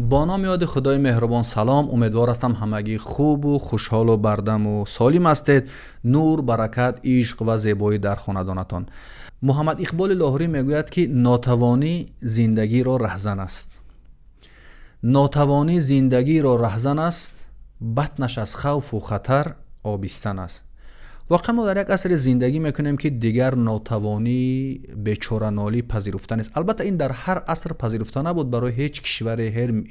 Бо номи ёди Худои меҳрубон салом. Умедвор ҳастам, ҳамагӣ хубу хушҳолу бардаму солим ҳастед. Нур, баракат, ишқ ва зебоӣ дар хонадонатон. Муҳаммад Иқболи Лоҳурӣ мегӯяд, ки нотавонӣ зиндагиро раҳзан аст, нотавонӣ зиндагиро раҳзан аст, батнаш аз хавфу хатар обистан аст. Воқеан, мо дар як асре зиндагӣ мекунем, ки дигар нотавонӣ, бечоранолӣ пазируфта нест. Албатта, ин дар ҳар аср пазируфта набуд барои ҳеҷ кишваре,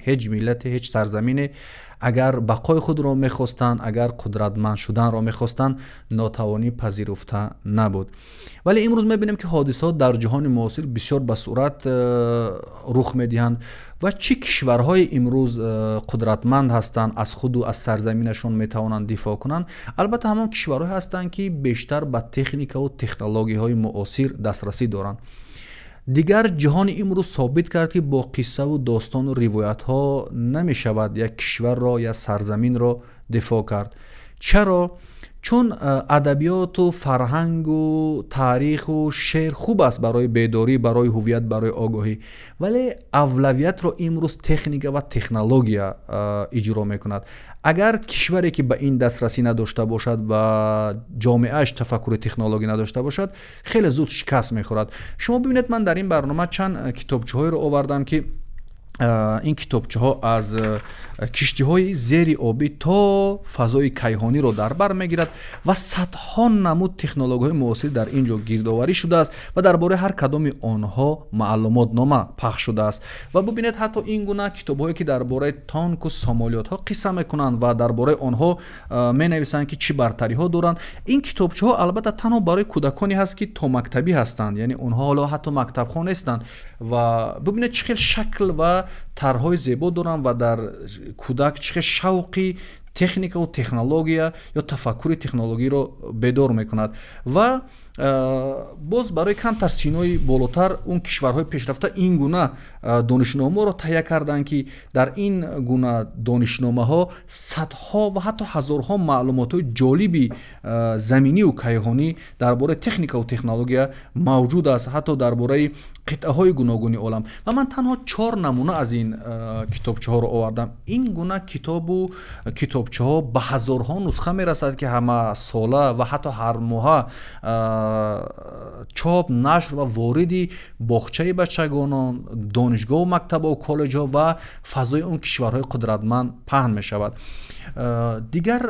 ҳеҷ миллате, ҳеҷ сарзамине. Агар бақои худро мехостанд, агар қудратманд шуданро мехостанд, нотавонӣ пазируфта набуд. Вале имрӯз мебинем, ки ҳодисаҳо дар ҷаҳони муосир бисёр ба суръат рух медиҳанд. Ва чӣ кишварҳои имрӯз қудратманд ҳастанд, аз худу аз сарзаминашон метавонанд дифоъ кунанд? Албатта, ҳамон кишварҳое ҳастанд, ки бештар ба техникаву технологияҳои муосир дастрасӣ доранд. Дигар ҷаҳони имрӯз собит кард, ки бо қиссаву достону ривоятҳо намешавад як кишварро, як сарзаминро дифоъ кард. Чаро? Чун адабиёту фарҳангу таъриху шеър хуб аст барои бедорӣ, барои ҳуввият, барои огоҳӣ, вале авлавиятро имрӯз техника ва технология иҷро мекунад. Агар кишваре, ки ба ин дастрасӣ надошта бошад ва ҷомеааш тафаккури технологӣ надошта бошад, хеле зуд шикаст мехӯрад. Шумо бибинед, ман дар ин барнома чанд китобчаҳоеро овардам, ки ин китобчаҳо аз киштиҳои зери обӣ то фазои кайҳониро дар бар мегирад ва садҳо намуд технологияҳои муосир дар ин ҷо гирдоварӣ шудааст ва дар бораи ҳар кадоми онҳо маълумотнома пахш шудааст. Ва бубинед, ҳатто ин гуна китобҳое, ки дар бораи танку самолётҳо қисса мекунанд ва дар бораи онҳо менависанд, ки чӣ бартариҳо доранд. Ин китобчаҳо, албатта, танҳо барои кӯдаконе ҳаст, ки томактабӣ ҳастанд, яъне онҳо ҳоло ҳатто мактабхон нестанд. Ва бубинед, чӣ хел шакл ва тарҳҳои зебо доранд ва дар кӯдак чӣ хел шавқи техникаву технология ё тафаккури технологиро бедор мекунад. Ва боз барои камтар синнои болотар он кишварҳои пешрафта ин гуна донишномаро таҳия карданд, ки дар ин гуна донишномаҳо садҳо ва ҳатто ҳазорҳо маълумотҳои ҷолиби заминиву кайҳонӣ дар бораи техникаву технология мавҷуд аст, ҳатто дар бораи қитъаҳои гуногуни олам. Ва ман танҳо чор намуна аз ин китобчаҳоро овардам. Ин гуна китобу китобчаҳо ба ҳазорҳо нусха мерасад, ки ҳама сола ва ҳатто ҳар моҳа чоп, нашр ва вориди боғчаи бачагонон, донишгоҳу мактабҳо, коллеҷҳо ва фазои он кишварҳои қудратманд паҳн мешавад. Дигар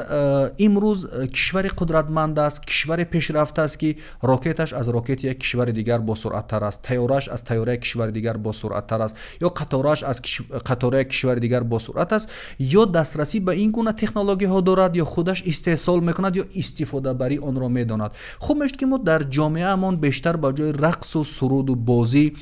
имрӯз кишвари қудратманд аст, кишвари пешрафта аст, ки рокеташ аз рокети як кишвари дигар босуръаттар аст, тайёрааш аз тайёраи як кишвари дигар босуръаттар аст ё қаторааш аз қатораи як кишвари дигар босуръат аст, ё дастрасӣ ба ин гуна технологияҳо дорад, ё худаш истеҳсол мекунад, ё истифодабарии онро медонад. Хуб мешуд, ки мо дар ҷомеаамон бештар ба ҷои рақсу суруду бозӣ,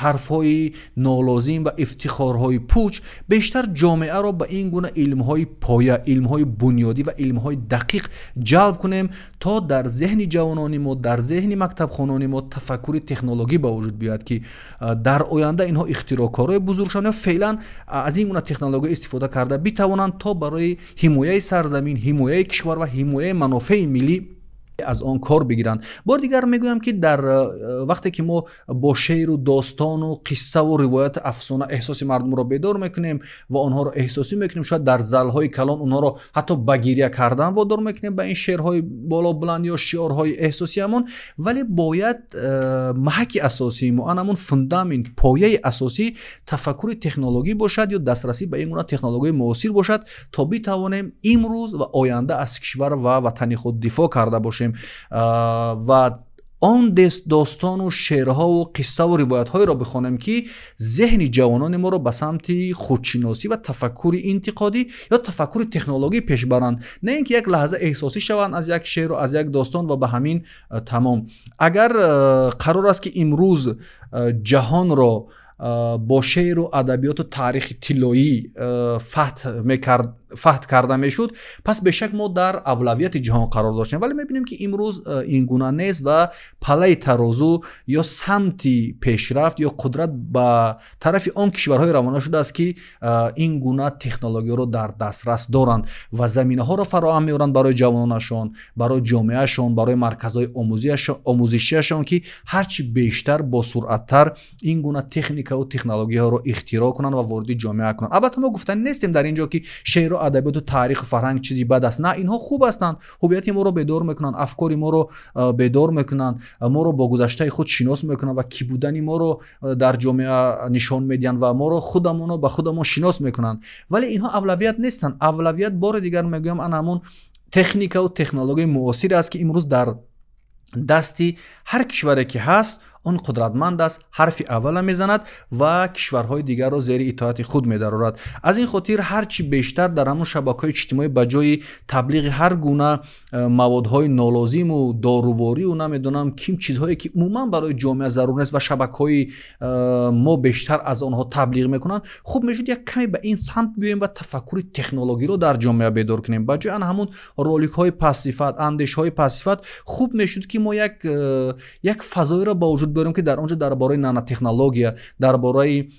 ҳарфҳои нолозим ва ифтихорҳои пуч, бештар ҷомеаро ба ин гуна илмҳои поя, илмҳои бунёдӣ ва илмҳои дақиқ ҷалб кунем, то дар зеҳни ҷавонони мо, дар зеҳни мактабхонони мо тафаккури технологӣ ба вуҷуд биёяд, ки дар оянда инҳо ихтироъкорои бузург шаванд ё феълан аз ин гуна технология истифода карда битавонанд, то барои ҳимояи сарзамин, ҳимояи кишвар ва ҳимояи манофеи миллӣ аз он кор бигиранд. Бори дигар мегӯям, ки дар вақте ки мо бо шеъру достону қиссаву ривояту афсона эҳсоси мардумро бедор мекунем ва онҳоро эҳсосӣ мекунем, шояд дар залҳои калон онҳоро ҳатто ба гиря кардан водор мекунем ба ин шеърҳои болобуланд ё шиорҳои эҳсосиамон, вале бояд маҳаки асосии мо, ан ҳамун фундамент, пояи асосӣ тафаккури технологӣ бошад ё дастрасӣ ба ин гуна технологияи муосир бошад, то битавонем имрӯз ва оянда аз кишвар ва ватани худ дифоъ карда бошем. Ва он достону шеърҳову қиссаву ривоятҳоеро бихонем, ки зеҳни ҷавонони моро ба самти худшиносӣ ва тафаккури интиқодӣ ё тафаккури технологӣ пеш баранд, на ин ки як лаҳза эҳсосӣ шаванд аз як шеъру аз як достон ва ба ҳамин тамом. Агар қарор аст, ки имрӯз ҷаҳонро бо шеъру адабиёту таърихи тиллоӣ фатҳ мекард. фатҳ карда мешуд, пас бешак мо дар авлавияти ҷаҳон қарор доштем. Вале мебинем, ки имрӯз ин гуна нест ва палаи тарозу ё самти пешрафт ё қудрат ба тарафи он кишварҳое равона шудааст, ки ин гуна технологияро дар дастрас доранд ва заминаҳоро фароҳам меоранд барои ҷавононашон, барои ҷомеаашон, барои марказҳои омӯзишиашон, ки ҳарчи бештар босуръаттар ин гуна техникаву технологияҳоро ихтироъ кунанд ва вориди ҷомеа кунанд. Албатта, мо гуфтанӣ нестем дар ин ҷо, ки шеъру адабиёту таъриху фарҳанг чизи бад аст. На, инҳо хуб ҳастанд, ҳуввияти моро бедор мекунанд, афкори моро бедор мекунанд, моро бо гузаштаи худ шинос мекунанд ва кӣ будани моро дар ҷомеа нишон медиҳанд ва моро худамонро ба худамон шинос мекунанд. Вале инҳо авлавият нестанд. Авлавият, бори дигар мегӯям, ана ҳамон техникаву технологияи муосире аст, ки имрӯз дар дасти ҳар кишваре ки ҳаст, он қудратманд аст, ҳарфи аввала мезанад ва кишварҳои дигарро зери итоати худ медарорад. Аз ин хотир ҳарчи бештар дар ҳамон шабакаҳои иҷтимоӣ ба ҷои таблиғи ҳар гуна маводҳои нолозиму доруворию намедонам ким, чизҳое ки умуман барои ҷомеа зарур нест ва шабакаҳои мо бештар аз онҳо таблиғ мекунанд, хуб мешуд як каме ба ин самт биёем ва тафаккури технологиро дар ҷомеа бедор кунем. Ба ҷои ана ҳамон роликҳои пастсифат, андешҳои пастсифат, хуб мешуд, ки мо як фазоеро ба вуҷуд биёрем, ки дар он ҷо дар бораи нанотехнология, дар бораи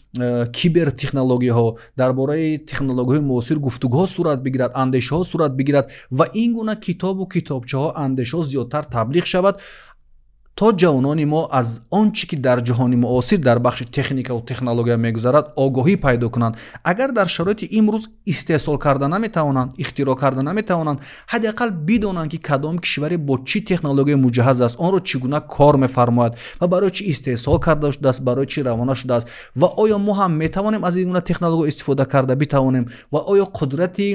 кибертехнологияҳо, дар бораи технологияҳои муосир гуфтугӯҳо сурат бигирад, андешаҳо сурат бигирад ва ин гуна китобу китобчаҳо, андешаҳо зиёдтар таблиғ шавад, то ҷавонони мо аз он чӣ ки дар ҷаҳони муосир дар бахши техникаву технология мегузарад, огоҳӣ пайдо кунанд. Агар дар шароити имрӯз истеҳсол карда наметавонанд, ихтироъ карда наметавонанд, ҳадди ақал бидонанд, ки кадом кишваре бо чӣ технология муҷаҳаз аст, онро чӣ гуна кор мефармояд ва барои чӣ истеҳсол карда шудааст, барои чӣ равона шудааст ва оё мо ҳам метавонем аз ин гуна технология истифода карда битавонем ва оё қудрати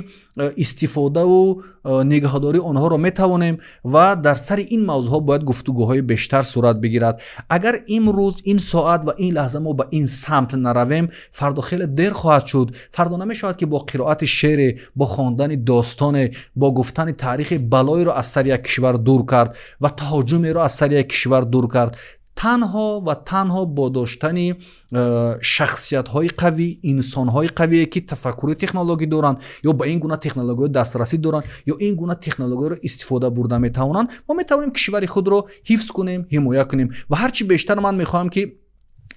истифодаву нигаҳдории онҳоро метавонем. Ва дар сари ин мавзӯъҳо бояд гуфтугӯҳои бештар сурат бигирад. Агар имрӯз, ин соат ва ин лаҳза мо ба ин самт наравем, фардо хеле дер хоҳад шуд. Фардо намешавад, ки бо қироати шеъре, бо хондани достоне, бо гуфтани таърихи балоеро аз сари як кишвар дур кард ва таҳоҷумеро аз сари як кишвар дур кард. Танҳо ва танҳо бо доштани шахсиятҳои қавӣ, инсонҳои қавие, ки тафаккури технологӣ доранд ё ба ин гуна технологияҳо дастрасӣ доранд ё ин гуна технологияро истифода бурда метавонанд, мо метавонем кишвари худро ҳифз кунем, ҳимоя кунем. Ва ҳарчи бештар ман мехоҳам, ки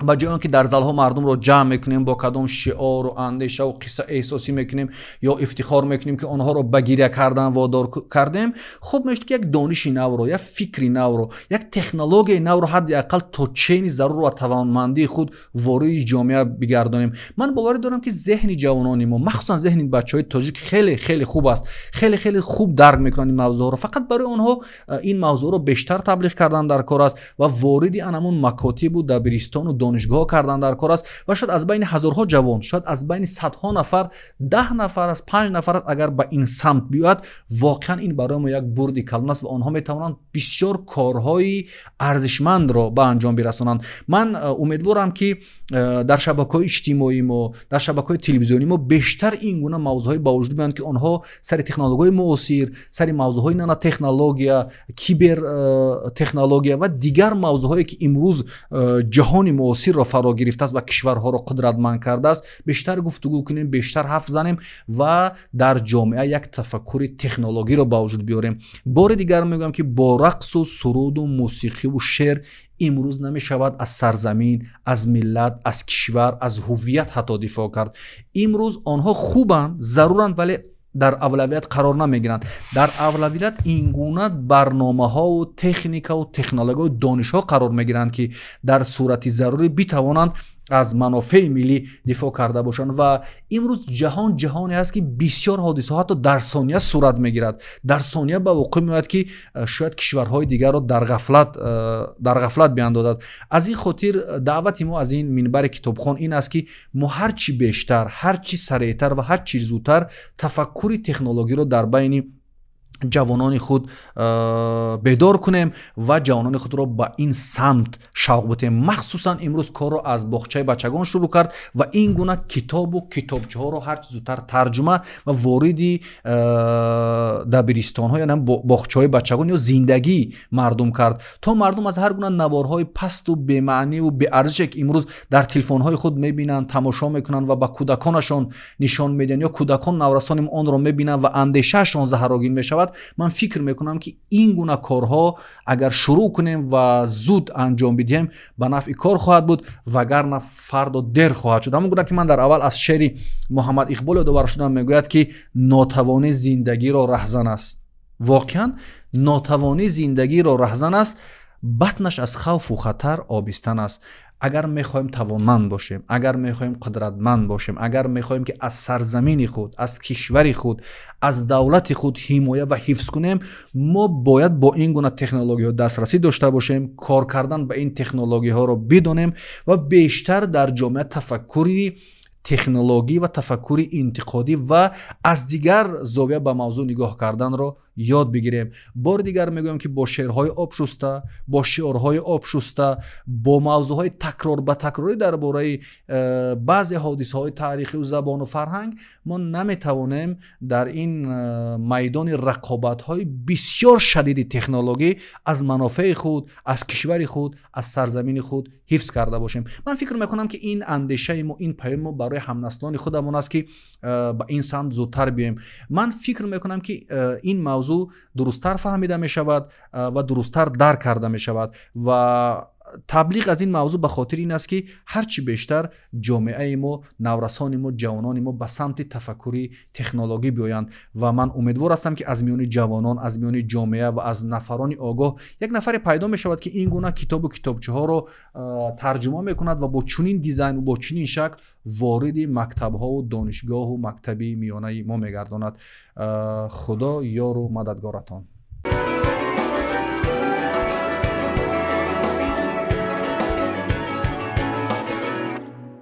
ба ҷои он ки дар залҳо мардумро ҷамъ мекунем, бо кадом шиору андешаву қисса эҳсосӣ мекунем ё ифтихор мекунем, ки онҳоро ба гиря кардан водор кардем, хуб мешуд, ки як дониши навро, як фикри навро, як технологияи навро ҳадди ақал то чени зарур ва тавонмандии худ вориди ҷомеа бигардонем. Ман боварӣ дорам, ки зеҳни ҷавонони мо, махсусан зеҳни бачаҳои тоҷик, хеле хеле хуб аст, хеле хеле хуб дарк мекунанд ин мавзӯъҳоро. Фақат барои онҳо ин мавзӯъро бештар таблиғ кардан дар кор аст ва вориди анамун макотибу дабиристону донишгоҳ кардан дар кор аст. Ва шояд аз байни ҳазорҳо ҷавон, шояд аз байни садҳо нафар, 10 нафар аст, панҷ нафар аст, агар ба ин самт биёяд, воқеан ин барои мо як бурди калон аст ва онҳо метавонанд бисёр корҳои арзишмандро ба анҷом бирасонанд. Ман умедворам, ки дар шабакаҳои иҷтимоии мо, дар шабакаҳои телевизионии мо бештар ин гуна мавзӯъҳое ба вуҷуд биёянд, ки онҳо сари технологияҳои муосир, сари мавзӯъҳои нанотехнология, кибертехнология ва дигар мавзӯъҳое, ки имрӯз ҷаҳони муосирро фаро гирифтааст ва кишварҳоро қудратманд кардааст, бештар гуфтугӯ кунем, бештар ҳарф занем ва дар ҷомеа як тафаккури технологиро ба вуҷуд биёрем. Бори дигар мегӯям, ки бо рақсу суруду мусиқиву шеър имрӯз намешавад аз сарзамин, аз миллат, аз кишвар, аз ҳуввият ҳатто дифоъ кард. Имрӯз онҳо хубанд, заруранд, вале дар авлавият қарор намегиранд. Дар авлавият ин гуна барномаҳову техникаву технологияу донишҳо қарор мегиранд, ки дар сурати зарурӣ битавонанд аз манофеи миллӣ дифоъ карда бошанд. Ва имрӯз ҷаҳон ҷаҳоне аст, ки бисёр ҳодисаҳо ҳатто дар сония сурат мегирад, дар сония ба вуқӯъ меояд, ки шояд кишварҳои дигарро дар ғафлат биандозад. Аз ин хотир даъвати мо аз ин минбари китобхон ин аст, ки мо ҳарчи бештар, ҳарчи сареътар ва ҳарчи зудтар тафаккури технологиро дар байни Ҷавонони худ бедор кунем ва ҷавонони худро ба ин самт шавқ бутем. Махсусан имрӯз корро аз боғчаи бачагон шурӯъ кард ва ин гуна китобу китобчаҳоро ҳарчи зудтар тарҷума ва вориди дабиристонҳо, яъне боғчаҳои бачагон ё зиндагии мардум кард, то мардум аз ҳар гуна наворҳои пасту бемаъниву беарзише, ки имрӯз дар телефонҳои худ мебинанд, тамошо мекунанд ва ба кӯдаконашон нишон медиҳанд ё кӯдакон, наврасони онро мебинанд ва андешаашон заҳрогин мешавад. Ман фикр мекунам, ки ин гуна корҳо агар шурӯъ кунем ва зуд анҷом бидиҳем, ба нафъи кор хоҳад буд, вагарна фардо дер хоҳад шуд. Ҳамон гуна ки ман дар аввал аз шеъри Муҳаммад Иқбол ёдовар шудам, мегӯяд, ки нотавонӣ зиндагиро раҳзан аст. Воқеан, нотавонӣ зиндагиро раҳзан аст, батнаш аз хавфу хатар обистан аст. Агар мехоҳем тавонманд бошем, агар мехоҳем қудратманд бошем, агар мехоҳем, ки аз сарзамини худ, аз кишвари худ, аз давлати худ ҳимоя ва ҳифз кунем, мо бояд бо ин гуна технологияҳо дастрасӣ дошта бошем, кор кардан ба ин технологияҳоро бидонем ва бештар дар ҷомеа тафаккури технологӣ ва тафаккури интиқодӣ ва аз дигар зовия ба мавзӯъ нигоҳ карданро ёд бигирем. Бори дигар мегӯям, ки бо шеърҳои обшуста, бо шиорҳои обшуста, бо мавзӯъҳои такрор ба такрорӣ дар бораи баъзе ҳодисаҳои таърихию забону фарҳанг мо наметавонем дар ин майдони рақобатҳои бисёр шадиди технологӣ аз манофеи худ, аз кишвари худ, аз сарзамини худ ҳифз карда бошем. Ман фикр мекунам, ки ин андешаи мо, ин паёми мо барои ҳамнаслони худамон аст, ки ба ин самт зудтар биёем. Ман фикр мекунам, ки ин мавзӯъ дурусттар фаҳмида мешавад ва дурусттар дарк карда мешавад ва таблиғ аз ин мавзӯъ ба хотири ин аст, ки ҳарчи бештар ҷомеаи мо, наврасони мо, ҷавонони мо ба самти тафаккури технологӣ биёянд. Ва ман умедвор ҳастам, ки аз миёни ҷавонон, аз миёни ҷомеа ва аз нафарони огоҳ як нафаре пайдо мешавад, ки ин гуна китобу китобчаҳоро тарҷума мекунад ва бо чунин дизайну бо чунин шакл вориди мактабҳову донишгоҳу мактаби миёнаи мо мегардонад. Худо ёру мададгоратон.